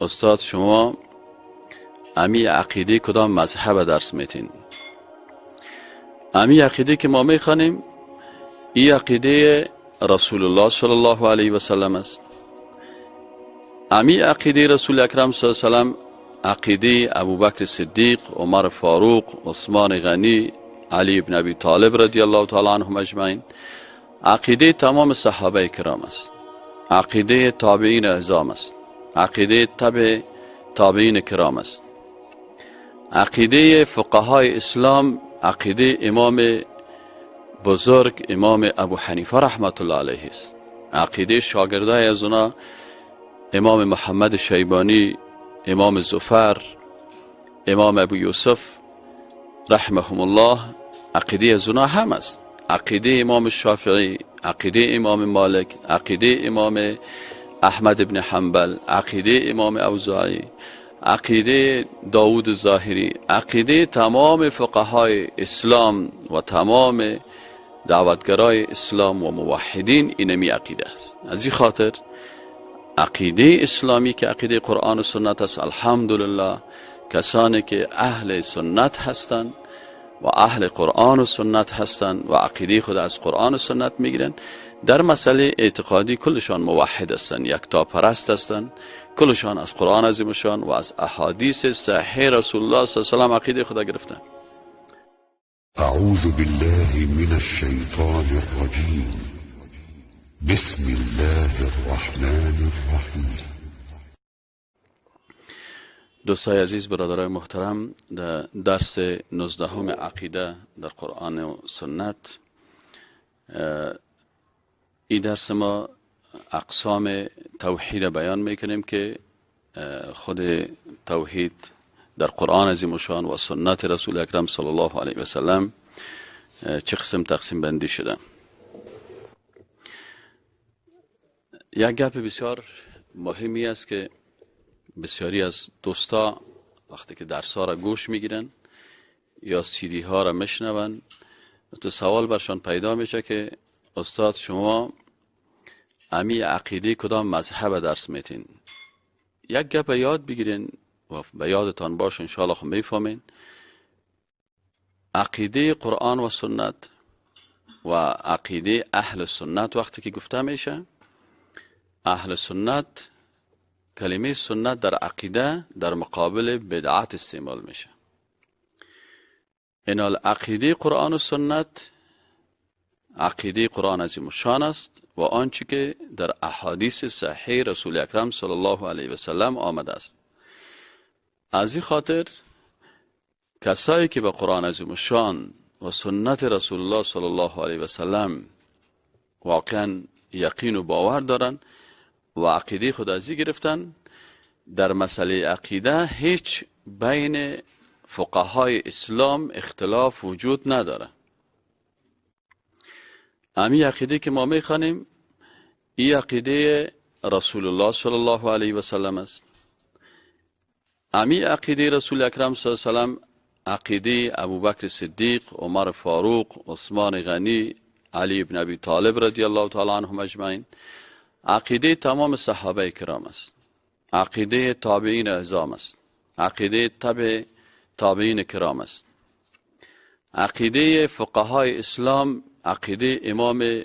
استاد شما امی عقیده کدام مذهب درس میتین؟ امی عقیده که ما میخوانیم ای عقیده رسول الله صلی الله علیه و سلم است. امی عقیده رسول اکرم صلی الله علیه و سلم عقیده ابوبکر صدیق، عمر فاروق، عثمان غنی، علی بن ابی طالب رضی الله تعالی عنهم اجمعین، عقیده تمام صحابه کرام است، عقیده تابعین عظام است، عقیده تبع تابعین کرام است، عقیده فقهای اسلام، عقیده امام بزرگ امام ابو حنیفه رحمت الله علیه است، عقیده شاگردای از اونا امام محمد شیبانی، امام زفر، امام ابو یوسف رحمهم الله، عقیده از اونا هم است، عقیده امام شافعی، عقیده امام مالک، عقیده امام احمد بن حنبل، عقیده امام اوزاعی، عقیده داود ظاهری، عقیده تمام فقهای اسلام و تمام دعوتگرای اسلام و موحدین اینمی عقیده است. از این خاطر عقیده اسلامی که عقیده قرآن و سنت است، الحمدلله کسانی که اهل سنت هستند و اهل قرآن و سنت هستند و عقیده خود از قرآن و سنت میگیرن، در مسئله اعتقادی کلشان موحد هستند، یکتا پرست هستند، کلشان از قرآن عظیمشان و از احادیث صحیح رسول الله صلی الله علیه و سلم عقیده خود گرفتن. اعوذ بالله من الشیطان الرجیم، بسم الله الرحمن الرحیم. دوستای عزیز، برادرای محترم، در درس 19 عقیده در قرآن و سنت، این درس ما اقسام توحید بیان میکنیم که خود توحید در قرآن عظیم الشان و سنت رسول اکرم صلی الله علیه و سلم چه قسم تقسیم بندی شده. یک گپ بسیار مهمی است که بسیاری از دوستا وقتی که درس ها را گوش میگیرن یا سیدی ها را میشنون، تو سوال برشان پیدا میشه که استاد شما امی عقیده کدام مذهب درس میتین؟ یک گپ یاد بگیرین و به یادتان باش انشاءالله خب میفهمین، عقیده قرآن و سنت و عقیده اهل سنت وقتی که گفته میشه، اهل سنت، کلمه سنت در عقیده در مقابل بدعت استعمال میشه. اینال عقیده قرآن و سنت عقیده قرآن عظیم الشان است و آنچه که در احادیث صحیح رسول اکرم صلی الله علیه و سلم آمده است. از این خاطر کسایی که به قرآن عظیم الشان و سنت رسول الله صلی الله علیه و سلم واقعا یقین و باور دارن و عقیده خود از این گرفتن، در مسئله عقیده هیچ بین فقهای اسلام اختلاف وجود نداره. امی عقیده که ما میخوانیم ای عقیده رسول الله صلی الله علیه و سلم است. امی عقیده رسول اکرم صلی الله علیه و سلم عقیده ابوبکر صدیق، عمر فاروق، عثمان غنی، علی بن ابی طالب رضی الله تعالی عنهم اجمعین، عقیده تمام صحابه کرام است، عقیده تابعین عظام است، عقیده تبع تابعین کرام است، عقیده فقهای اسلام، عقیده امام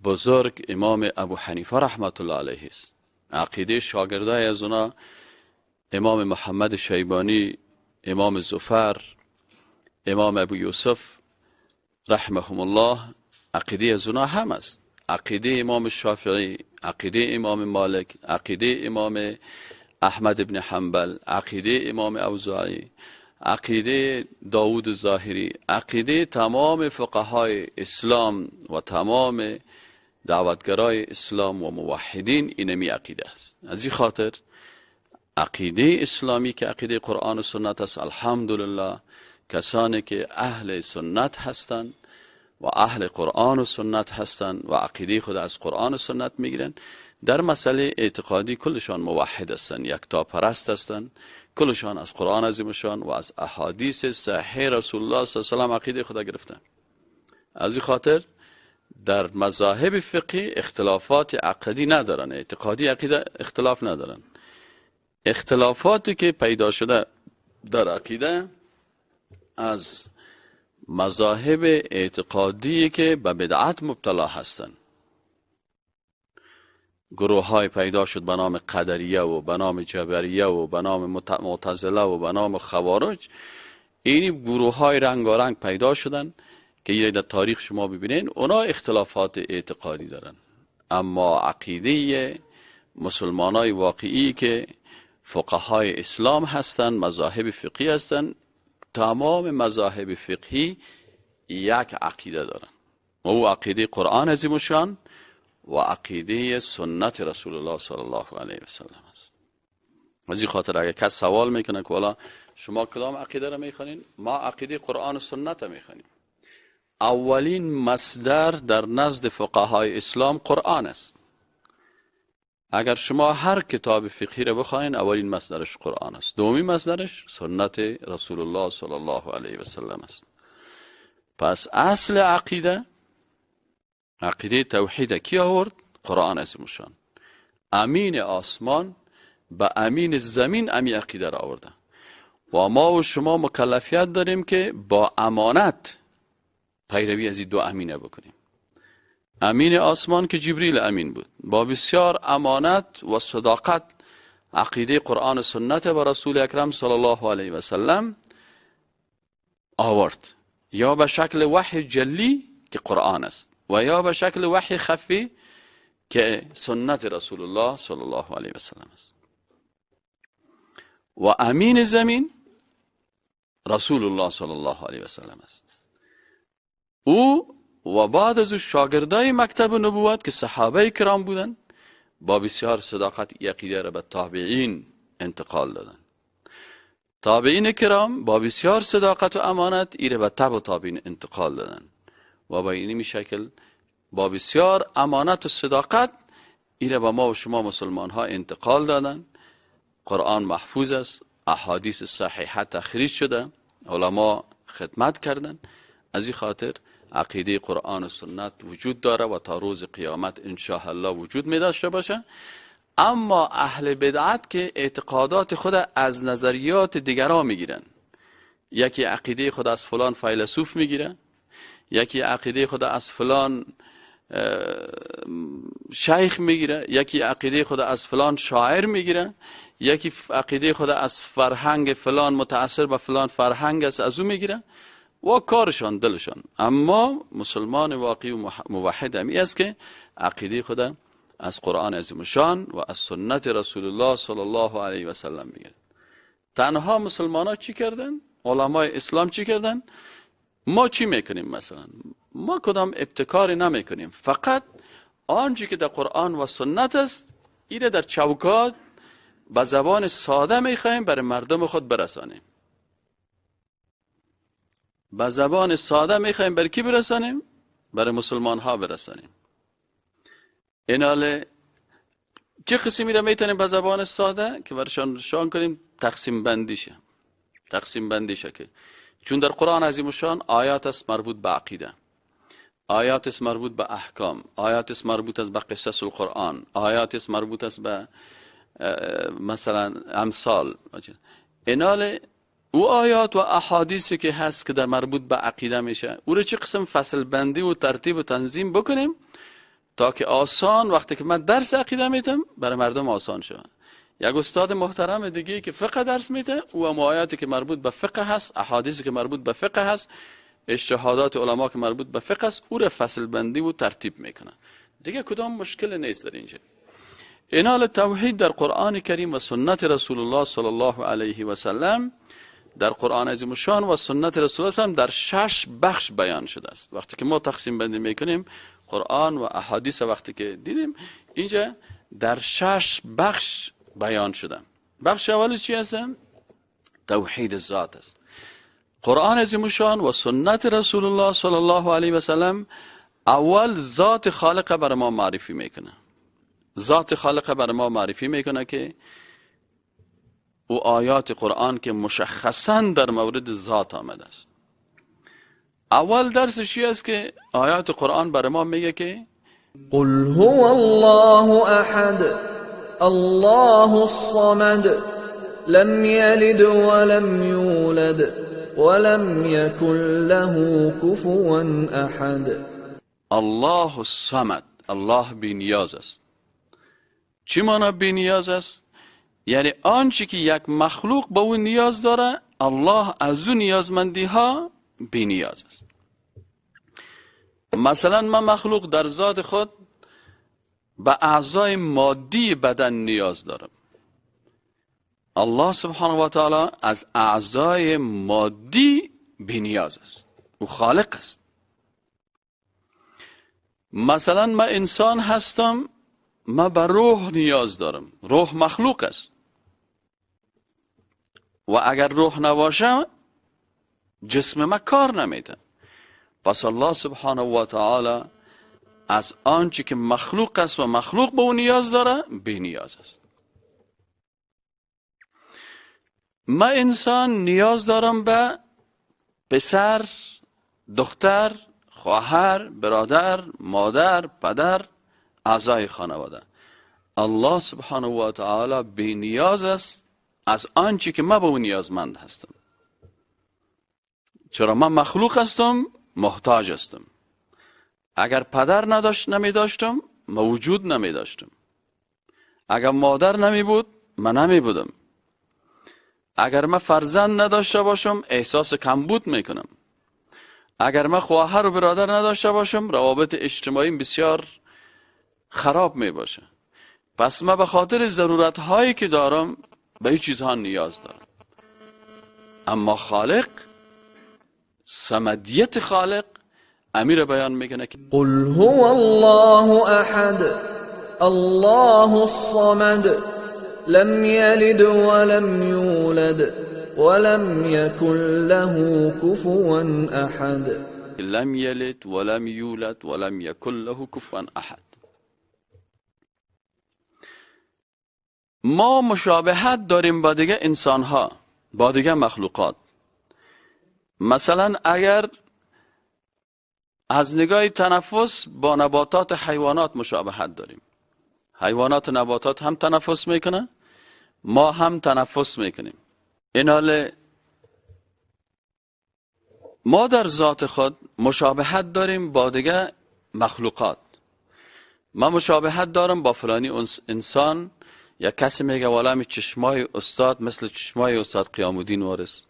بزرگ امام ابو حنیفه رحمت الله علیه است، عقیده شاگردای از اونا امام محمد شیبانی، امام زفر، امام ابو یوسف رحمهم الله، عقیده از اونا هم است، عقیده امام شافعی، عقیده امام مالک، عقیده امام احمد بن حنبل، عقیده امام اوزاعی، عقیده داود ظاهری، عقیده تمام فقهای اسلام و تمام دعوتگرای اسلام و موحدین اینمی عقیده است. از این خاطر عقیده اسلامی که عقیده قرآن و سنت است، الحمدلله کسانی که اهل سنت هستند و اهل قرآن و سنت هستند و عقیده خود از قرآن و سنت میگیرن، در مسئله اعتقادی کلشان موحد هستند، یکتا پرست هستند، کلشان از قرآن عظیمشان و از احادیث صحیح رسول الله صلی الله علیه و سلم عقیده خود گرفتن. از این خاطر در مذاهب فقهی اختلافات عقدی ندارن، اعتقادی عقیده اختلاف ندارن. اختلافاتی که پیدا شده در عقیده از مذاهب اعتقادی که به بدعت مبتلا هستند، گروه های پیدا شد به نام قدریه و به نام جبریه و به نام معتزله و به نام خوارج. این گروه های رنگارنگ پیدا شدن که یه در تاریخ شما ببینین، اونا اختلافات اعتقادی دارن. اما عقیده مسلمان های واقعی که فقهای اسلام هستند، مذاهب فقهی هستند، تمام مذاهب فقهی یک عقیده دارن و او عقیده قرآن عظیم الشان و عقیده سنت رسول الله صلی الله علیه و سلم است. از این خاطر اگر کس سوال میکنه که والا شما کدام عقیده را میخوانین، ما عقیده قرآن و سنت را میخوانیم. اولین مصدر در نزد فقهای اسلام قرآن است. اگر شما هر کتاب فقهی را بخوانین، اولین مصدرش قرآن است، دومی مصدرش سنت رسول الله صلی الله علیه و سلم است. پس اصل عقیده، عقیده توحید کی آورد؟ قرآن عظیم الشان. امین آسمان به امین زمین امی عقیده را آورده و ما و شما مکلفیت داریم که با امانت پیروی از این دو امینه بکنیم. امین آسمان که جبریل امین بود، با بسیار امانت و صداقت عقیده قرآن و سنت و رسول اکرم صلی الله علیه و سلم آورد، یا به شکل وحی جلی که قرآن است و یا به شکل وحی خفی که سنت رسول الله صلی الله علیه و سلم است. و امین زمین رسول الله صلی الله علیه و سلم است. او و بعد از او شاگردای مکتب نبوت که صحابه کرام بودن، با بسیار صداقت عقیده را به تابعین انتقال دادن. تابعین کرام با بسیار صداقت و امانت ایره به تبع تابعین انتقال دادن و با اینمی شکل با بسیار امانت و صداقت ایره به ما و شما مسلمان ها انتقال دادن. قرآن محفوظ است، احادیث صحیحه تخریج شده، علما خدمت کردن. از این خاطر عقیده قرآن و سنت وجود داره و تا روز قیامت انشاءالله وجود می داشته باشه. اما اهل بدعت که اعتقادات خود از نظریات دیگران میگیرن، یکی عقیده خود از فلان فیلسوف میگیره، یکی عقیده خود از فلان شیخ میگیره، یکی عقیده خود از فلان شاعر میگیره، یکی عقیده خود از فرهنگ فلان متاثر به فلان فرهنگ است از او میگیره و کارشان دلشان. اما مسلمان واقعی و موحد همی است که عقیده خود از قرآن عظیم الشان و از سنت رسول الله صلی الله علیه و سلم میگیره. تنها مسلمان ها چی کردن؟ علمای اسلام چی کردن؟ ما چی میکنیم؟ مثلا ما کدام ابتکاری نمیکنیم، فقط آنچه که در قرآن و سنت است ایره در چوکات به زبان ساده میخوایم برای مردم خود برسانیم. به زبان ساده میخوایم برای کی برسانیم؟ برای مسلمان ها برسانیم. ایناله چه قسمی را میتونیم به زبان ساده که برشان شان کنیم؟ تقسیم بندیشه. تقسیم بندیشه که چون در قرآن عظیم الشان آیات است مربوط به عقیده، آیات است مربوط به احکام، آیات است مربوط است به قصص القرآن، آیات است مربوط است به مثلا امثال. ایناله او آیات و احادیثی که هست که در مربوط به عقیده میشه، او رو چه قسم فصل بندی و ترتیب و تنظیم بکنیم تا که آسان وقتی که من درس عقیده میتم برای مردم آسان شود. یک استاد محترم دیگه که فقه درس میده، او هم آیاتی که مربوط به فقه هست، احادیثی که مربوط به فقه هست، اجتهادات علما که مربوط به فقه است، او رو فصل بندی و ترتیب میکنه. دیگه کدام مشکل نیست در اینجا. اینال توحید در قرآن کریم و سنت رسول الله صلی الله علیه و سلم، در قرآن عظیم الشان و سنت رسول الله صلی در 6 بخش بیان شده است. وقتی که ما تقسیم بندی میکنیم قرآن و احادیث، وقتی که دیدیم اینجا در 6 بخش بیان شده. بخش اول چی هست؟ توحید ذات است. قرآن عظیم الشان و سنت رسول الله صلی الله علیه و سلم اول ذات خالق بر ما معرفی میکنه. ذات خالق بر ما معرفی میکنه که او آیات قرآن که مشخصا در مورد ذات آمده است. اول درسش چی است که آیات قرآن بر ما میگه که قل هو الله احد الله الصمد لم يلد ولم يولد ولم يكن له كفوا احد. الله الصمد، الله بی نیاز است. چی معنی بی نیاز است؟ یعنی آنچه که یک مخلوق به او نیاز داره، الله از او نیازمندی ها بی نیاز است. مثلا من مخلوق در ذات خود به اعضای مادی بدن نیاز دارم. الله سبحانه و تعالی از اعضای مادی بی نیاز است، او خالق است. مثلا من انسان هستم، من به روح نیاز دارم، روح مخلوق است و اگر روح نباشه جسم من کار نمیده. پس الله سبحانه و تعالی از آنچه که مخلوق است و مخلوق به او نیاز داره بی نیاز است. من انسان نیاز دارم به پسر، دختر، خواهر، برادر، مادر، پدر، اعضای خانواده. الله سبحانه و تعالی بی نیاز است از آنچه که من به او نیازمند هستم. چرا من مخلوق هستم، محتاج هستم. اگر پدر نمی داشتم، موجود نمی داشتم. اگر مادر نمی بود، من نمی بودم. اگر من فرزند نداشته باشم، احساس کمبود میکنم. اگر من خواهر و برادر نداشته باشم، روابط اجتماعی بسیار خراب می باشه. پس من به خاطر ضرورت هایی که دارم به این چیزها نیاز دارم. اما خالق، صمدیت خالق امیر بیان میکنه که قل هو الله احد الله الصمد لم یلد ولم یولد ولم یکن له کفوا احد. لم یلد ولم یولد ولم یکن له کفوا احد. ما مشابهت داریم با دیگه انسان ها، با دیگه مخلوقات. مثلا اگر از نگاه تنفس با نباتات و حیوانات مشابهت داریم. حیوانات و نباتات هم تنفس میکنه، ما هم تنفس میکنیم. این حال ما در ذات خود مشابهت داریم با دیگه مخلوقات. ما مشابهت دارم با فلانی انسان، یا کسی میگه والا می چشمای استاد مثل چشمای استاد قیام الدین وارث،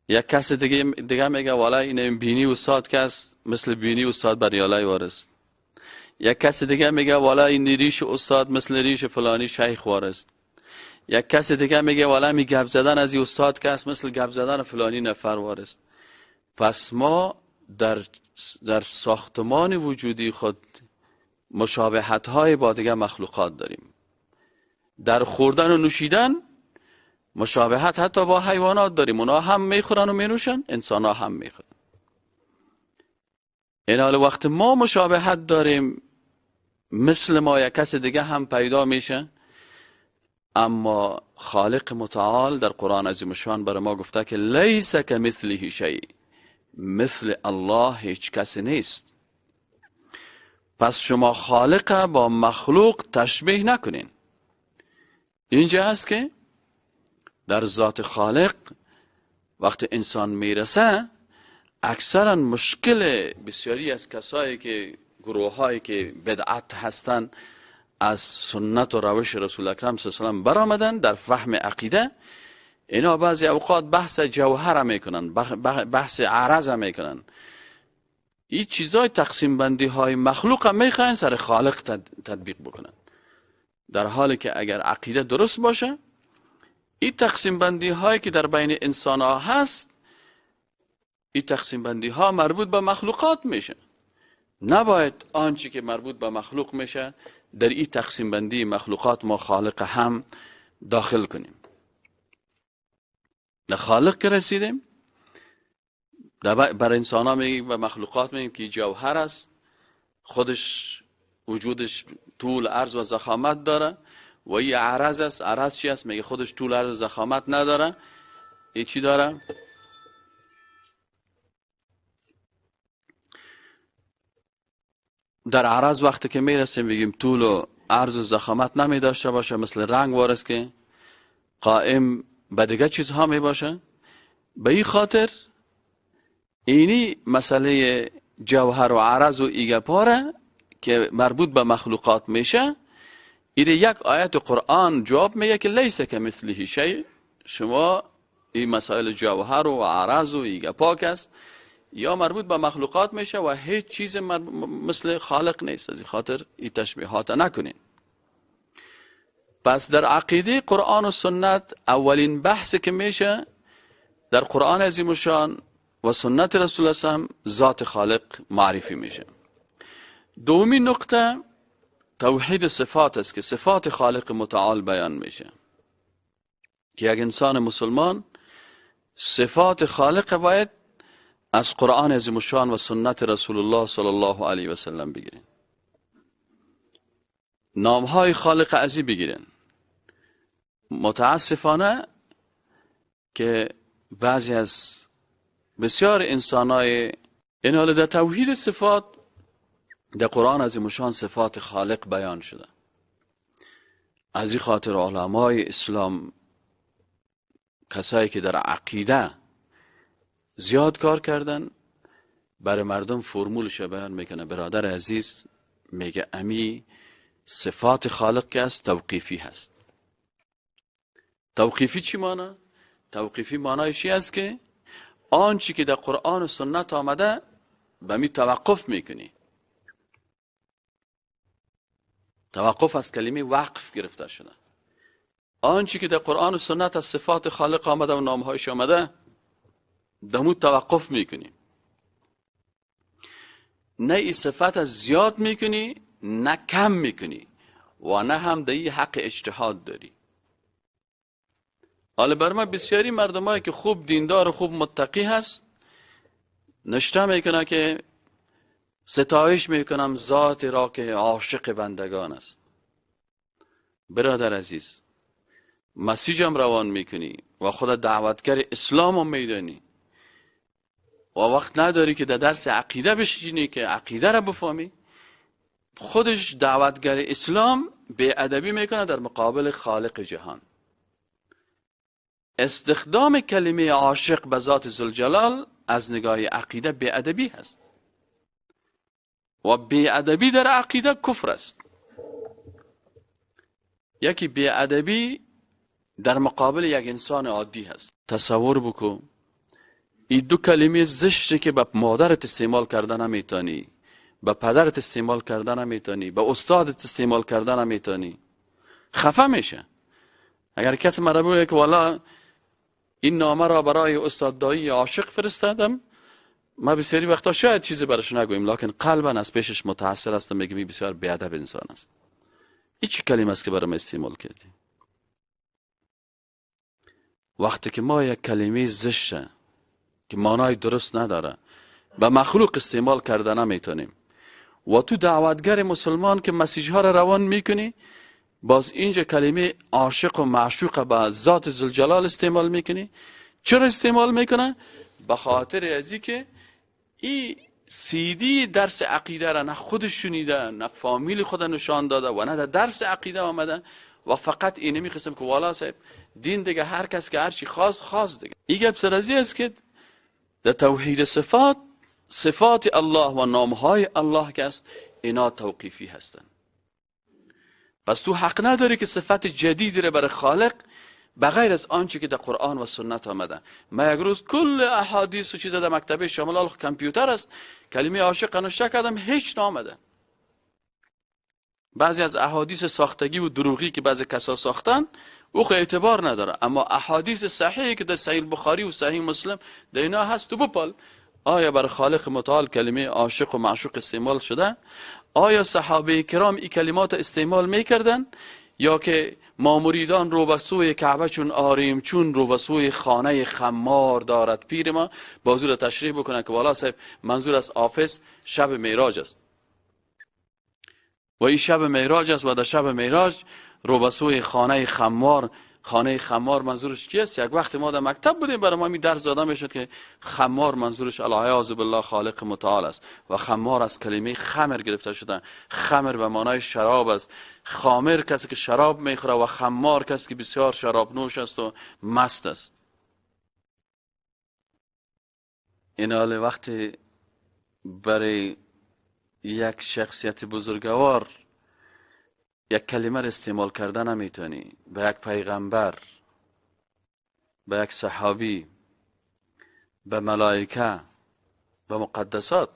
یا کسی دیگه میگه والا این بینی استاد کس مثل بینی استاد بریالای وارث، یا کسی دیگه میگه والا این ریش استاد مثل ریش فلانی شیخ وارث، یا کسی دیگه میگه والا می گپ زدن از این استاد کس مثل گپ زدن فلانی نفر وارث. پس ما در ساختمان وجودی خود مشابهت های با دیگه مخلوقات داریم. در خوردن و نوشیدن مشابهت حتی با حیوانات داریم. اونا هم میخورن و مینوشن، انسان ها هم میخورن. این حال وقت ما مشابهت داریم، مثل ما یک کس دیگه هم پیدا میشه. اما خالق متعال در قرآن عظیم الشان برای ما گفته که لیس کمثله شیء، مثل الله هیچ کسی نیست. پس شما خالق با مخلوق تشبیه نکنین. اینجا هست که در ذات خالق وقتی انسان میرسه، اکثرا مشکل بسیاری از کسایی که گروه هایی که بدعت هستن از سنت و روش رسول اکرم صلی الله علیه و سلم برآمدن در فهم عقیده، اینا بعضی اوقات بحث جوهر میکنن، بحث عرض میکنن. این چیزای تقسیم بندی های مخلوق هم میخواین سر خالق تطبیق بکنن، در حالی که اگر عقیده درست باشه، این تقسیم بندی هایی که در بین انسان ها هست، این تقسیم بندی ها مربوط به مخلوقات میشه. نباید آنچه که مربوط به مخلوق میشه در این تقسیم بندی مخلوقات ما خالق هم داخل کنیم. در خالق که رسیدیم، بر انسان ها میگیم و مخلوقات میگیم که جوهر است، خودش وجودش طول عرض و ضخامت داره و این عرض است. عرض چی است؟ میگه خودش طول عرض و ضخامت نداره. این چی داره؟ در عرض وقتی که میرسیم بگیم طول و عرض و ضخامت نمی داشته باشه، مثل رنگ وارث که قائم به دیگه چیزها می باشه. به این خاطر اینی مسئله جوهر و عرض و ایگپاره که مربوط به مخلوقات میشه، ایره یک آیت قرآن جواب میگه که لیس کمثله شیء. شما این مسائل جوهر و عرض و ایگپاک است یا مربوط به مخلوقات میشه و هیچ چیز مثل خالق نیست، از این خاطر این تشبیهات نکنین. پس در عقیده قرآن و سنت اولین بحث که میشه در قرآن عظیم الشان و سنت رسول الله هم ذات خالق معرفی میشه. دومی نقطه توحید صفات است که صفات خالق متعال بیان میشه که یک انسان مسلمان صفات خالق باید از قرآن عظیم الشان و سنت رسول الله صلی الله علیه و سلم بگیرن، نامهای خالق عظیم بگیرن. متاسفانه که بعضی از بسیار انسانای این حال در توحید صفات در قرآن عظیم الشان صفات خالق بیان شده. از این خاطر علمای اسلام کسایی که در عقیده زیاد کار کردن برای مردم فرمولش بیان میکنه. برادر عزیز میگه امی صفات خالق که است توقیفی هست. توقیفی چی مانا؟ توقیفی معنایش است که آنچه که در قرآن و سنت آمده به می توقف میکنی. توقف از کلمه وقف گرفته شده. آنچه که در قرآن و سنت از صفات خالق آمده و نامهایش آمده دمو توقف میکنی. نه این صفت از زیاد میکنی نه کم میکنی و نه هم در این حق اجتهاد داری. حالا بر ما بسیاری مردمایی که خوب دیندار و خوب متقی هست نشته میکنه که ستایش میکنم ذات را که عاشق بندگان است. برادر عزیز، مسیج هم روان میکنی و خود دعوتگر اسلام هم میدانی و وقت نداری که در درس عقیده بشینی که عقیده را بفهمی. خودش دعوتگر اسلام بی ادبی میکنه در مقابل خالق جهان. استخدام کلمه عاشق به ذات ذوالجلال از نگاه عقیده بی ادبی هست و بی ادبی در عقیده کفر است. یکی بی ادبی در مقابل یک انسان عادی هست. تصور بکن این دو کلمه زشته که به مادرت استعمال کردن نمیتونی، به پدرت استعمال کردن نمیتونی، به استادت استعمال کردن نمیتونی، خفه میشه. اگر کسی مرا بگه که والا این نامه را برای استاد دایی عاشق فرستادم، ما بسیاری وقتا شاید چیزی برش نگوییم، لکن قلبا از پیشش متاثر هستم، میگم بسیار بی‌ادب انسان است. این چه کلمه است که برام استعمال کردی؟ وقتی که ما یک کلمه زشته که معنای درست نداره به مخلوق استعمال کرده نمیتونیم و تو دعوتگر مسلمان که مسیج ها را روان میکنی، باز اینجا کلمه عاشق و معشوق به ذات ذوالجلال استعمال میکنی. چرا استعمال میکنه؟ به خاطر ازی که این سیدی درس عقیده را نه خودش شنیده، نه فامیل خود نشان داده و نه در درس عقیده آمده و فقط اینه میخواستم که والا صاحب دین دیگه هر کس که هرچی خواست دیگه. این گپ سرازی است که در توحید صفات، صفات الله و نامهای الله که است اینا توقیفی هستند. پس تو حق نداری که صفت جدید را برای خالق بغیر از آنچه که در قرآن و سنت آمده. ما یک روز کل احادیث و چیز در مکتبه شامل کامپیوتر است، کلمه عاشق نوشته کردم هیچ نامده. بعضی از احادیث ساختگی و دروغی که بعضی کسا ساختن او خو اعتبار نداره، اما احادیث صحیحی که در صحیح بخاری و صحیح مسلم در اینا هست تو بپال. آیا بر خالق متعال کلمه عاشق و معشوق استعمال شده؟ آیا صحابه کرام این کلمات استعمال میکردن؟ یا که ما مریدان رو به سوی کعبه چون آریم، چون رو به سوی خانه خمار دارد پیر ما، بازو را تشریح بکنن که والا صاحب منظور از حافظ شب معراج است و این شب معراج است و در شب معراج رو به سوی خانه خمار خانه خمار منظورش کی است؟ یک وقت ما در مکتب بودیم، برای ما می درس داده میشد که خمار منظورش العیاذ بالله خالق متعال است و خمار از کلمه خمر گرفته شده. خمر به معنای شراب است. خامر کسی که شراب میخوره و خمار کسی که بسیار شراب نوش است و مست است. این حال وقتی برای یک شخصیت بزرگوار یک کلمه را استعمال کرده نمیتونی، به یک پیغمبر، به یک صحابی، به ملائکه، به مقدسات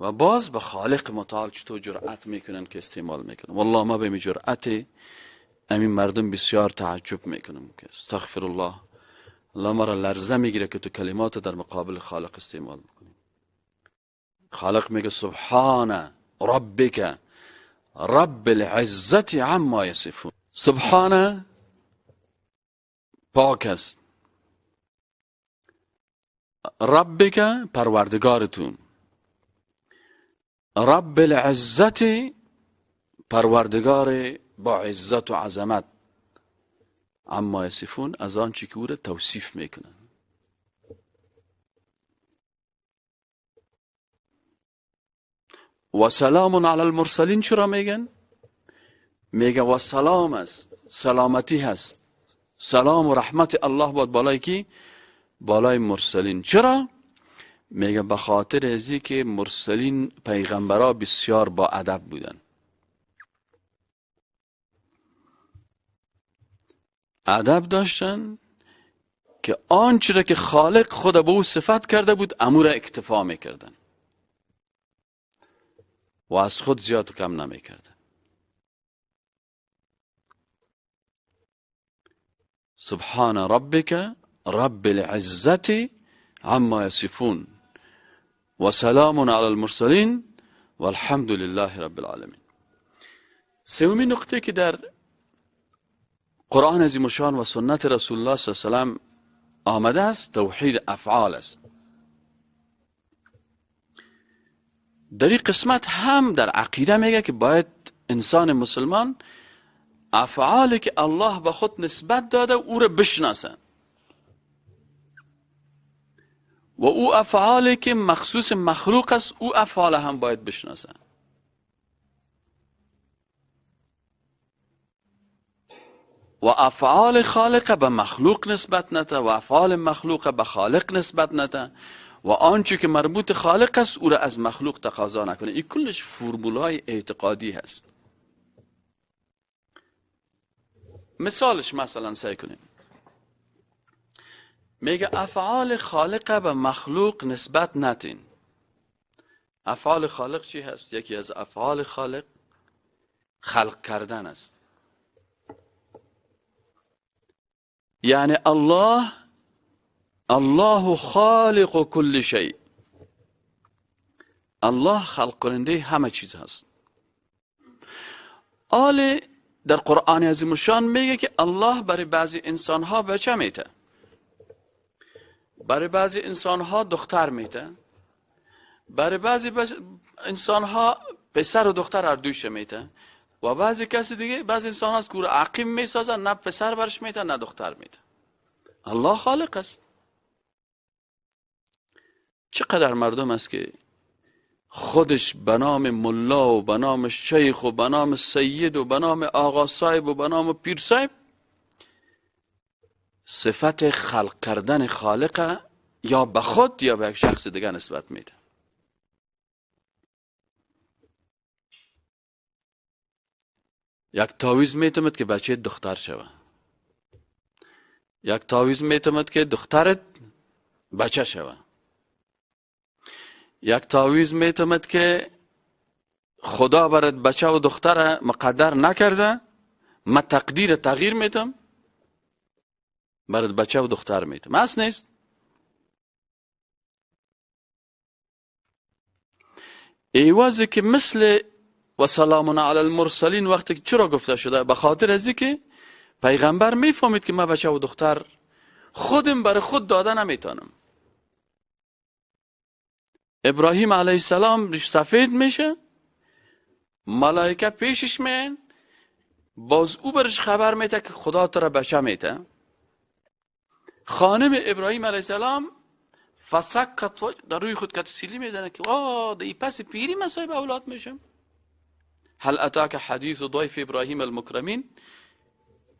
و باز به خالق متعال چطور جرأت میکنن که استعمال میکنن. والله ما به می جرأت امین مردم بسیار تعجب میکنم که استغفر الله، الله ما را لرزه میگیره که تو کلمات در مقابل خالق استعمال میکنی. خالق میگه سبحان ربک رب العزت عما یصفون. سبحان پاک است، ربک پروردگارتون، رب العزت پروردگار با عزت و عظمت، عما یصفون از آنچه که او را توصیف میکنن. و سلام علی المرسلین چرا میگن؟ میگه و سلام است، سلامتی هست، سلام و رحمت الله باد بالای کی؟ بالای مرسلین. چرا؟ میگه به خاطر ازی که مرسلین پیغمبرا بسیار با ادب بودن، ادب داشتن که آنچه را که خالق خود به او صفت کرده بود امور اکتفا میکردن و از خود زیاد کم نمیکردن. سبحان ربک رب العزت عما یصفون و سلام علی المرسلین والحمد لله رب العالمین. سومین نقطه که در قرآن عظیم الشان و سنت رسول الله صلی الله علیه و سلم آمده است توحید افعال است. در این قسمت هم در عقیده میگه که باید انسان مسلمان افعالی که الله به خود نسبت داده او را بشناسه و او افعالی که مخصوص مخلوق است او افعال هم باید بشناسه. و افعال خالق به مخلوق نسبت نده و افعال مخلوق به خالق نسبت نده و آنچه که مربوط خالق است او را از مخلوق تقاضا نکنه. این کلش فرمولای اعتقادی هست. مثالش مثلا سعی کنیم، میگه افعال خالق به مخلوق نسبت ندین. افعال خالق چی هست؟ یکی از افعال خالق خلق کردن است. یعنی الله، الله خالق کل شیء، الله خلق کننده همه چیز هست. آل در قرآن عظیم الشان میگه که الله برای بعضی انسانها بچه میته، برای بعضی انسانها دختر میته، برای بعضی انسانها پسر و دختر هر دویش میته و بعضی کسی دیگه، بعضی انسان هست که او را عقیم میسازن، نه پسر برش میته نه دختر میته. الله خالق است. چقدر مردم است که خودش به نام ملا و به نام شیخ و به نام سید و به نام آقا صاحب و به نام پیر صاحب صفت خلق کردن خالق یا به خود یا به یک شخص دیگه نسبت میده. یک تعویذ میتمد که بچه دختر شوه، یک تعویذ میتمد که دخترت بچه شوه، یک تعویذ میتمد که خدا برات بچه و دختر مقدر نکرده، ما تقدیر تغییر میتم برات بچه و دختر میتم. اصل نیست. ایوازی که مثل و سلام علی المرسلین وقتی که چرا گفته شده؟ به خاطر از که پیغمبر میفهمید که من بچه و دختر خودم برای خود داده نمیتونم. ابراهیم علیه السلام ریش سفید میشه، ملائکه پیشش میان، باز او برش خبر میده که خدا تو را بچه میده. خانم ابراهیم علیه السلام فسکت در روی خود که سیلی میدنه که آه در پس پیری من صاحب اولاد میشم. هل اتاک حدیث ضیف ابراهیم المکرمین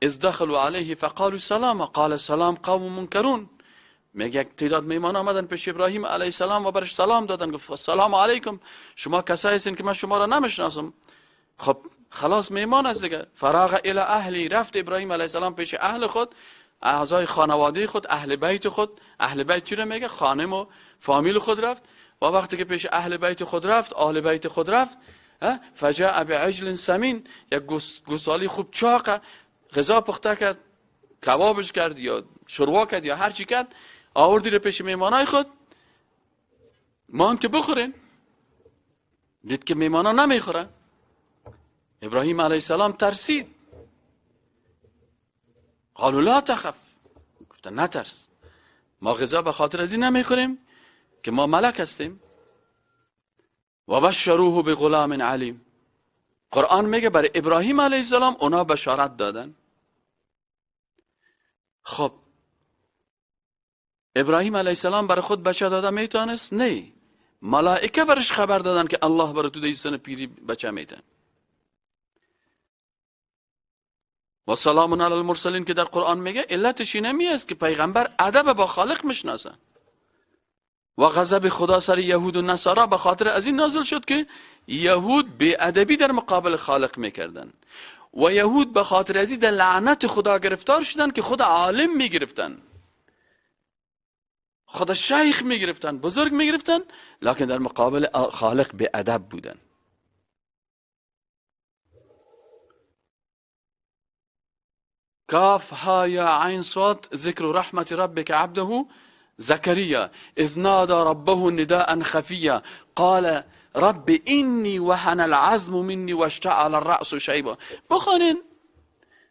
اذ دخلوا علیه فقالوا سلام قال سلام قوم منکرون. میگه یک تعداد میمان آمدن پیش ابراهیم علیه السلام و برش سلام دادن، گفت سلام علیکم، شما کسایی هستین که من شما را نمیشناسم. خب خلاص میمان است دیگه. فراغ الی اهلی، رفت ابراهیم علیه السلام پیش اهل خود، اعضای خانواده خود، اهل بیت خود. اهل بیت چی رو میگه؟ خانم و فامیل خود رفت. و وقتی که پیش اهل بیت خود رفت، اهل بیت خود رفت، فجاء بعجل سمین، یک گوساله خوب چاقه، غذا پخته کرد، کبابش کرد یا شوروا کرد یا هر چی کرد، آوردی رو پیش میمانای خود، مان که بخورین. دید که میمانا نمیخورن. ابراهیم علیه السلام ترسید. قالوا لا تخف، گفتن نترس، ما غذا به خاطر از این نمیخوریم که ما ملک هستیم. و بشروه بغلام علیم. قرآن میگه برای ابراهیم علیه السلام اونا بشارت دادن. خب ابراهیم علیه السلام برای خود بچه داده میتونست؟ نه، ملائکه برش خبر دادن که الله برای تو در سن پیری بچه میده. و سلام علی المرسلین که در قرآن میگه علتش اینمی است که پیغمبر ادب با خالق میشناسه. و غضب خدا سر یهود و نصارا به خاطر از این نازل شد که یهود بی ادبی در مقابل خالق میکردن و یهود به خاطر از این در لعنت خدا گرفتار شدن که خود عالم میگرفتن، خود شیخ میگرفتن، بزرگ میگرفتن، لکن در مقابل خالق بی ادب بودن. کاف ها یا عین صاد ذکر رحمت ربک عبده زکریا اذ نادى ربه نداء خفیا قال رب انی وهن العظم منی واشتعل الرأس شیبا. بخوانین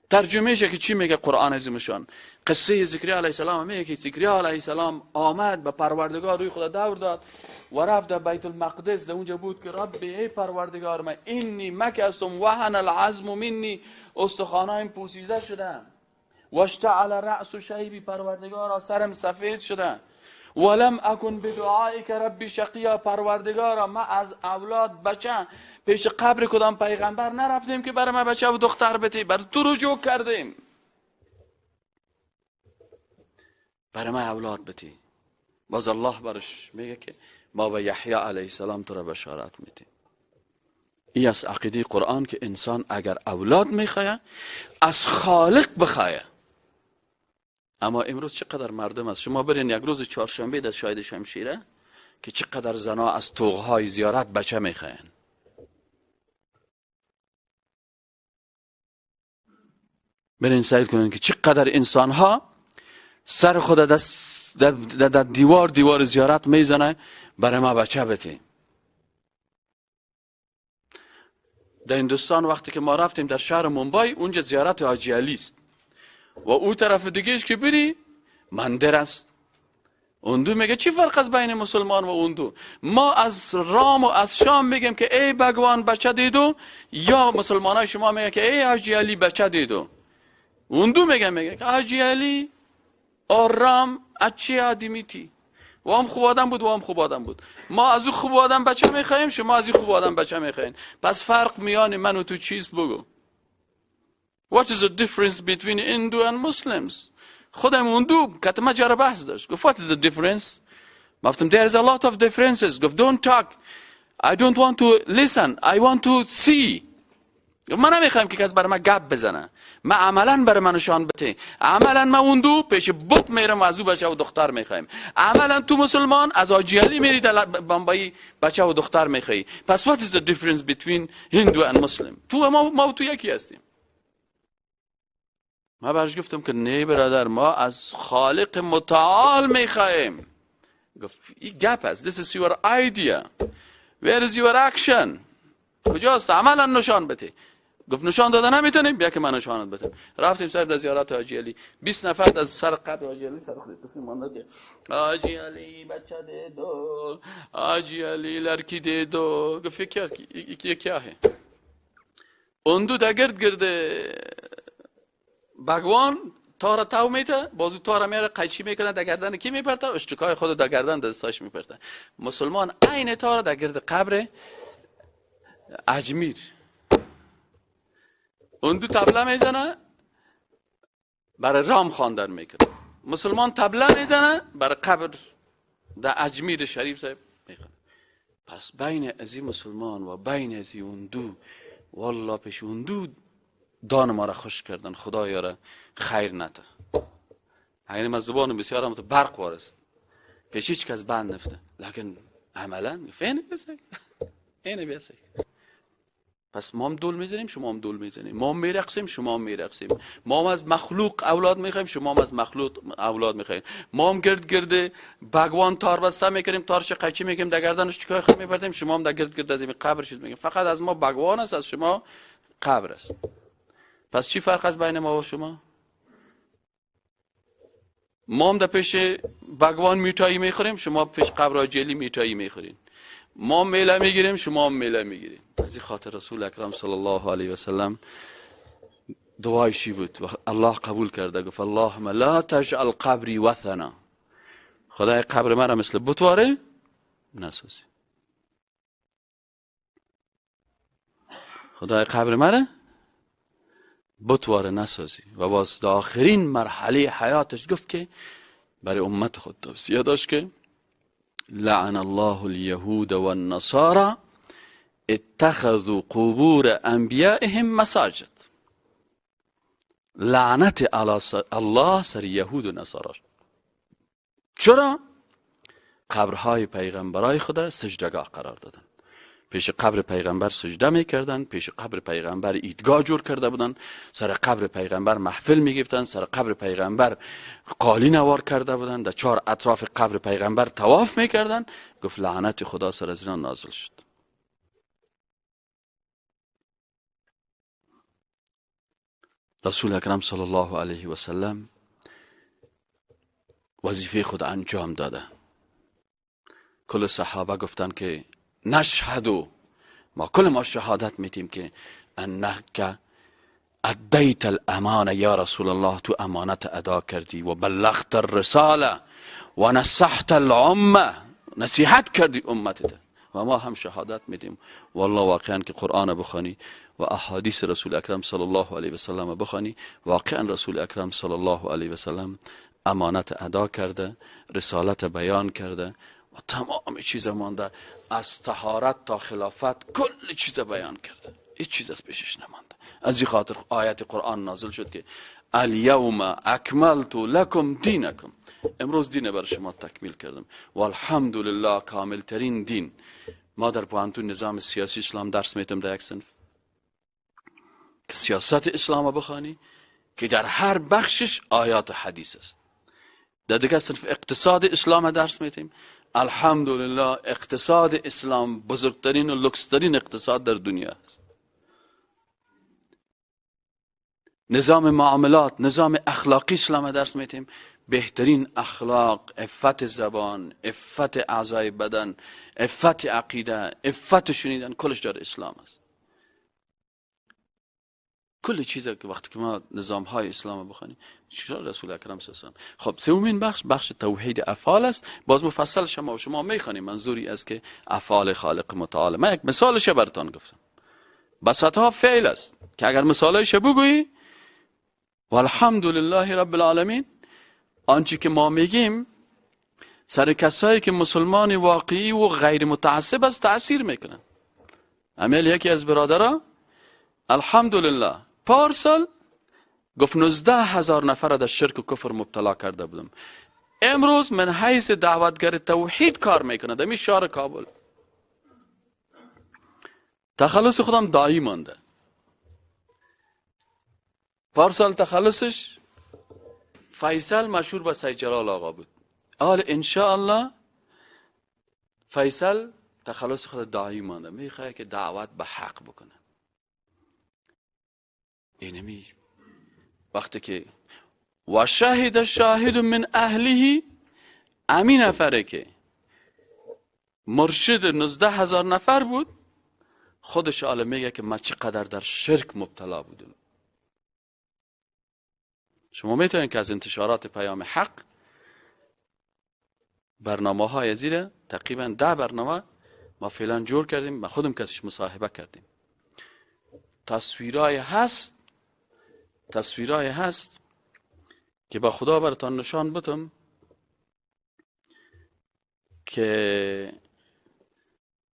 ترجمهش که چی میگه قرآن عظیمشان. قصه زکریا علیه السلام میگه که زکریا علیه السلام آمد به پروردگار روی خدا دور داد و رفت در بیت المقدس، در اونجا بود که رب ای پروردگار من انی مکستم وهن العظم منی، استخوانایم پوسیده شده، واشتعل رأس شیبی، پروردگارا سرم سفید شده، ولم اکن بدعائک ربی شقیا، پروردگارا ما از اولاد بچه پیش قبر کدام پیغمبر نرفتیم که برای ما بچه و دختر بتی، بر تو رجوع کردیم برای ما اولاد بتی. باز الله برش میگه که ما به یحیی علیه السلام تو را بشارت میدیم. ای از عقیده قرآن که انسان اگر اولاد میخواه از خالق بخواه. اما امروز چقدر مردم است، شما برین یک روز چهارشنبه در شاید شمشیره که چقدر زنا از توغهای زیارت بچه میخواین. برین سعی کنین که چقدر انسان ها سر خود در دیوار زیارت میزنه برای ما بچه بتی. در هندوستان وقتی که ما رفتیم در شهر مومبای، اونجا زیارت حاجی علی است و او طرف دیگهش که بری مندر است. اون دو میگه چی فرق از بین مسلمان و اون دو؟ ما از رام و از شام میگیم که ای بگوان بچه دیدو، یا مسلمان های شما میگه که ای حاجی علی بچه دیدو. اون دو میگه که حاجی علی اور رام اچھی آدمی تھی، و هم خوب آدم بود و هم خوب آدم بود. ما از او خوب آدم بچه میخوایم، شما از این خوب آدم بچه میخواین. پس فرق میان من و تو چیست بگو؟ What is the difference between Hindu and Muslims? خودم اون دو کتما جاره بحث داشت. گفت what is the difference? گفتم there is a lot of differences. گفت don't talk. I don't want to listen. I want to see. من نمیخوایم که کس برای من گپ بزنه. من عملا برای من نشان بده. عملا من اون دو پیش بت میرم و از او بچه و دختر میخوایم. عملا تو مسلمان از حاجی علی میری در بمبئی بچه و دختر میخوای. پس what is the difference between Hindu and Muslim? تو ما و تو یکی هستیم. ما برش گفتم که نه برادر، ما از خالق متعال میخوایم. گفت این گپ است. This is your idea. Where is your action? کجاست؟ عملا نشان بده. گفت نشان داده نمیتونیم، بیا که من نشانت بدم. رفتیم سر در زیارت حاجی علی، 20 نفر از سر قبر حاجی علی سر خود تصمیم مانده که حاجی علی بچه ده دو، حاجی علی لڑکی ده دو. گفت یه کیا ہے؟ اندو در گرد گرد بگوان تار تاو میته، بازو تار میاره قیچی میکنه در گردن کی میپرته؟ اشتکای خود در گردن دستاش میپرته. مسلمان عین تار در گرد قبر اجمیر اون دو تبله میزنه برای رام خواندن میکنه. مسلمان تبله میزنه برای قبر در اجمیر شریف صاحب میکنه. پس بین ازی مسلمان و بین ازی اون دو، والله پیش اون دو دان ما را خوش کردن، خدایا را خیر نده. اگر من زبانم بسیار هم برق وارست پیش هیچ کس بند نفته، لکن عملا فینه بیسک اینه بیسک. پس ما هم دول میزنیم، شما هم دول میزنیم، ما هم میرقصیم، شما هم میرقصیم، ما هم از مخلوق اولاد میخوایم، شما هم از مخلوق اولاد میخوایم، ما هم گرد گرد بگوان تار بسته میکنیم، تارش قیچی میکنیم در گردنش چیکار خود میپرتیم، شما هم در گرد گرد از این قبر چیز میگیم. فقط از ما بگوان است، از شما قبر است. پس چی فرق است بین ما و شما؟ ما هم در پیش بگوان میتایی میخوریم، شما پیش قبر جلی میتایی میخورین. ما میله میگیریم، شما هم میله میگیریم. از این خاطر رسول اکرم صلی الله علیه و سلم دعایشی بود و الله قبول کرده، گفت اللهم لا تجعل قبری وثنا، خدای قبر مرا مثل بتواره نسازی. خدای قبر مرا بتواره نسازی. و باز در آخرین مرحله حیاتش گفت که برای امت خود توصیه داشت که لعن الله اليهود والنصارى اتخذوا قبور انبیائهم مساجد. لعنت الله سر یهود و نصارا. چرا؟ قبرهای پیغمبرای خدا سجدگاه قرار دادن. پیش قبر پیغمبر سجده میکردن، پیش قبر پیغمبر عیدگاه جور کرده بودن، سر قبر پیغمبر محفل میگرفتن، سر قبر پیغمبر قالی نوار کرده بودن، در چهار اطراف قبر پیغمبر طواف میکردن. گفت لعنت خدا سر از اینا نازل شد. رسول اکرم صلی الله علیه و سلم وظیفه خود انجام داده. کل صحابه گفتن که نشهدو، ما کل ما شهادت میتیم که انک ادیت الامانه یا رسول الله، تو امانت ادا کردی و بلغت الرساله و نصحت الامه، نصیحت کردی امتت، و ما هم شهادت میدیم. والله واقعا که قرآن بخوانی و احادیث رسول اکرم صلی الله علیه و سلم بخوانی، واقعا رسول اکرم صلی الله علیه و سلم امانت ادا کرده، رسالت بیان کرده و تمام چیز مانده، از طهارت تا خلافت کل چیز بیان کرده، هیچ چیز از پیشش نمانده. از این خاطر آیت قرآن نازل شد که الیوم اکملت لکم دینکم، امروز دین بر شما تکمیل کردم و الحمدلله کامل ترین دین. ما در پوهنتون نظام سیاسی اسلام درس میتم در یک صنف که سیاست اسلام بخوانی که در هر بخشش آیات و حدیث است. در دیگه صنف اقتصاد اسلام درس میتیم. الحمدلله اقتصاد اسلام بزرگترین و لکسترین اقتصاد در دنیا است. نظام معاملات، نظام اخلاقی اسلام درس میتیم. بهترین اخلاق، عفت زبان، عفت اعضای بدن، عفت عقیده، عفت شنیدن، کلش در اسلام است. کل چیزی که وقتی که ما نظام های اسلام بخوانیم، چرا رسول اکرم صلی الله علیه و سلم. خب سومین بخش، بخش توحید افعال است. باز مفصل شما و شما میخوانیم. منظوری است که افعال خالق متعال. من یک مثالش براتون گفتم. بساطا فعل است که اگر مثالش بگویی والحمدلله رب العالمین، آنچه که ما میگیم سر کسایی که مسلمان واقعی و غیر متعصب است تاثیر میکنن. عمل یکی از برادرها الحمدلله پارسال گفت 19,000 نفر در شرک و کفر مبتلا کرده بودم، امروز من حیث دعوتگر توحید کار میکنه در شهر کابل. تخلص خودم دایی مانده. پارسال تخلصش فیصل مشهور به سید جلال آقا بود. حال انشاءالله فیصل تخلص خود دایی مانده، میخواد که دعوت به حق بکنه. اینمی وقتی که و شهد شاهد من اهله، امین نفره که مرشد 19,000 نفر بود، خودش عالم میگه که من چقدر در شرک مبتلا بودم. شما میتونید که از انتشارات پیام حق برنامه های زیر تقریبا 10 برنامه ما فعلا جور کردیم، ما خودم کسیش مصاحبه کردیم. تصویرای هست، تصویرای هست که با خدا براتان نشان بدم که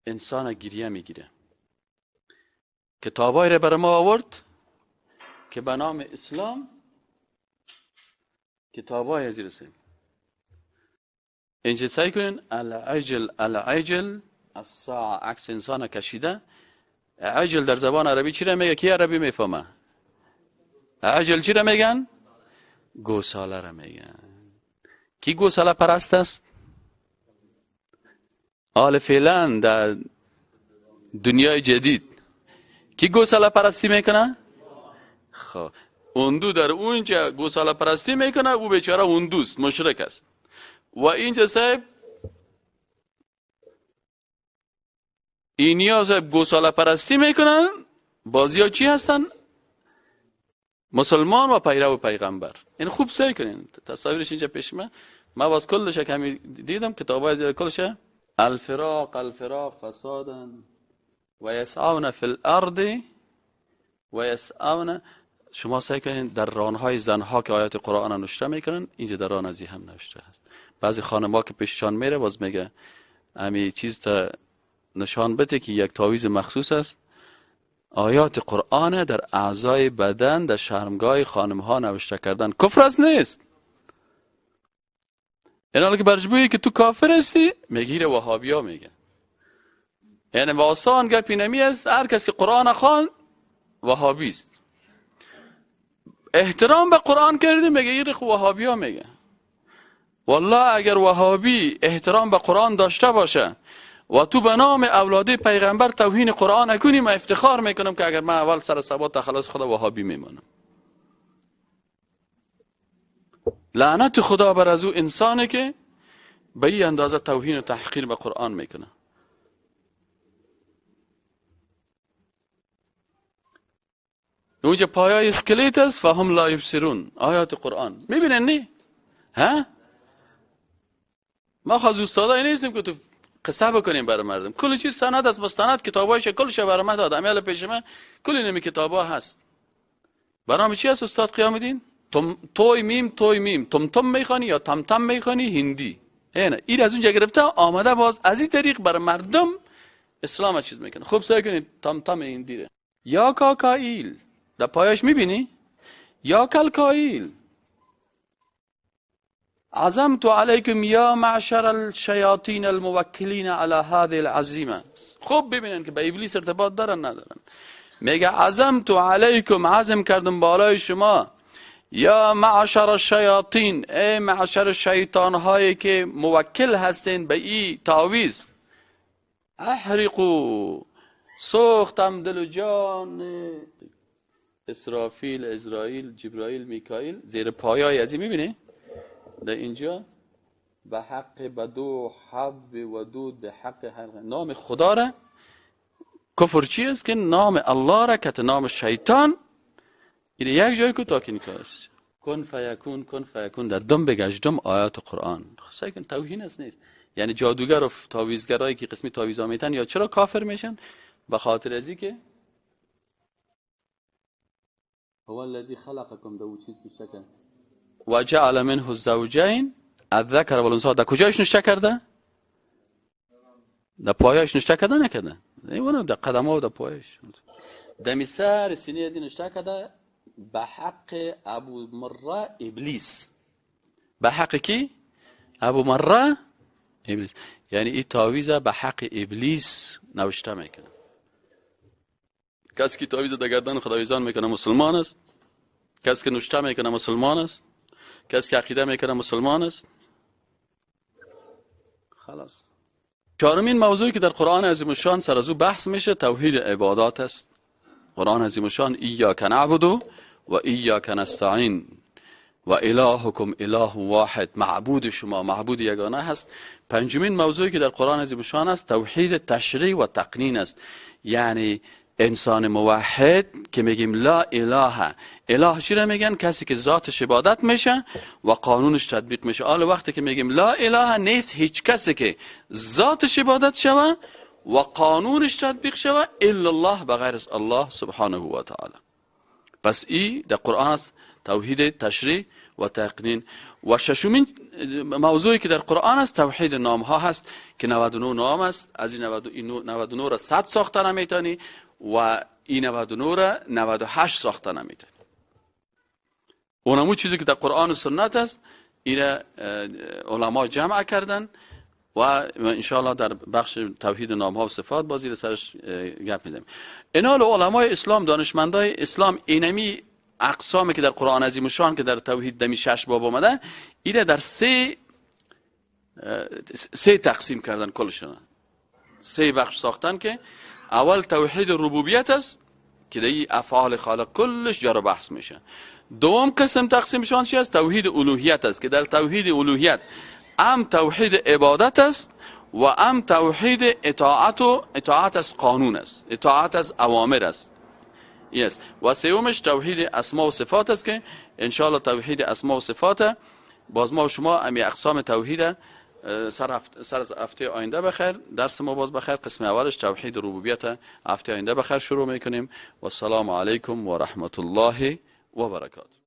انسان گریه میگیره. کتابای را برای ما آورد که به نام اسلام کتابای از رسیم. اینجا سعی کنین العجل العجل الساعه، عکس انسان کشیده. عجل در زبان عربی چی را میگه؟ کی عربی میفهمه؟ عجل چی را میگن؟ گوساله را میگن. کی گوساله پرست است؟ آل فعلا در دنیای جدید کی گوساله پرستی میکنه؟ خب اندو در اونجا گوساله پرستی میکنه، او بیچاره اندوست، مشرک است. و اینجا صاحب اینیا صاحب گوساله پرستی میکنن، بازی ها چی هستن؟ مسلمان و پیرو پیغمبر. این خوب سعی کنین تصاویرش اینجا پیش من، من باز کلش کمی دیدم کتابای زیر کلش. الفراق الفراق فسادا و یسعون فی الارض و یسعون. شما سعی کنین در رانهای زنها که آیات قرآن نوشته میکنن، اینجا در ران ازی هم نوشته هست. بعضی خانم‌ها که پیششان میره باز میگه همی چیز تا نشان بده که یک تعویذ مخصوص است. آیات قرآن در اعضای بدن در شرمگاه خانم‌ها نوشته کردن کفر است نیست. این حالا که برش که تو کافر هستی میگیره وهابیا میگه. یعنی آسان گپی نمی است. هر کس که قرآن خوان وهابی است. احترام به قرآن کردی میگه این خو وهابیا میگه. والله اگر وهابی احترام به قرآن داشته باشه و تو به نام اولاد پیغمبر توهین قرآن نکنی، من افتخار میکنم که اگر من اول سر ثبات تخلص خدا وهابی میمانم. لعنت خدا بر از او انسانی که به این اندازه توهین و تحقیر به قرآن میکنه. اونجا پایای اسکلیت است، فهم لا یبصرون. آیات قرآن میبینن نی؟ ها؟ ما خواز استادای نیستیم که تو قصه بکنیم برای مردم. کل چیز سند است، مستند، کتابایش کلش برای من داد. امیال پیش من کل نمی کتابا هست. برنامه چی هست استاد قیام الدین؟ توی میم توی میم تم تم میخوانی یا تم تم میخوانی هندی. اینه این از اونجا گرفته آمده باز از این طریق برای مردم اسلام چیز میکنه. خوب سعی کنید تم تم هندی ره. یا کاکائیل در پایش میبینی؟ یا کلکائیل عزمت علیکم یا معشر الشیاطین الموکلین علی هذه العزیمه. خوب ببینن که به ابلیس ارتباط دارن ندارن. میگه عزمت علیکم، عزم کردم بالای شما، یا معشر الشیاطین، ای معشر شیطان هایی که موکل هستین به ای تعویذ، احرقوا، سوختم دل و جان اسرافیل، عزرائیل، جبرائیل، میکائیل زیر پایای از این میبینی؟ در اینجا به حق بدو حب ودود حق حق نام خدا را. کفر چی است؟ که نام الله را که نام شیطان این یک جای کو تا که کارش کن فیکون کن فیکون در دم بگشتم آیات قرآن. سعی کن توهین است نیست. یعنی جادوگر و تعویذگرایی که قسمی تعویذا میتن یا چرا کافر میشن؟ به خاطر ازی که هو الذی خلقکم دو چیز نشته و جعل منه الزوجین الذکر والانثى. در کجایش نشته کرده؟ در پایش نشته کرده نکرده؟ نه در قدم‌ها و در پایش. دمی سر سینه از نشته کرده به حق ابو مره ابلیس. به حق کی؟ ابو مره ابلیس. یعنی این تعویذ به حق ابلیس نوشته میکنه. کسی که تعویذ در گردن خداویزان میکنه مسلمان است. کسی که نوشته میکنه مسلمان است. کسی که عقیده میکنه مسلمان است. خلاص. چهارمین موضوعی که در قرآن عظیم الشان سر از او بحث میشه توحید عبادات است. قرآن عظیم الشان ایاک نعبد و ایاک نستعین. و الهکم اله واحد، معبود شما معبود یگانه هست. پنجمین موضوعی که در قرآن عظیم الشان است توحید تشریع و تقنین است. یعنی انسان موحد که میگیم لا اله، اله چی را میگن؟ کسی که ذاتش عبادت میشه و قانونش تطبیق میشه. حالا وقتی که میگیم لا اله، نیست هیچ کسی که ذاتش عبادت شوه و قانونش تطبیق شوه الا الله، بغیر از الله سبحانه و تعالی. پس ای در قرآن است توحید تشریع و تقنین. و ششمین موضوعی که در قرآن است توحید نام ها هست که 99 نام است. از این 99 را 100 ساخته نمیتونی و این 99 را 98 ساخته نمیتونی. اونمو چیزی که در قرآن و سنت است این علما جمع کردن و انشاءالله در بخش توحید نام ها و صفات بازی سرش گپ میدیم. اینا علمای اسلام، دانشمندای اسلام، اینمی اقسامی که در قرآن عظیم الشان که در توحید دمی 6 باب آمده، ایره در سه تقسیم کردن، کلشون سه بخش ساختن که اول توحید ربوبیت است که در افعال خالق کلش جار بحث میشه. دوم قسم تقسیمشان چی است؟ توحید الوهیت است که در توحید الوهیت ام توحید عبادت است و ام توحید اطاعت و اطاعت از قانون است، اطاعت از اوامر است. yes. و سومش توحید اسما و صفات است که انشاءالله توحید اسما و صفات باز ما و شما امی اقسام توحید سر از هفته آینده بخیر درس ما باز بخیر. قسم اولش توحید ربوبیت هفته آینده بخیر شروع میکنیم. و السلام علیکم و رحمت الله و برکاته.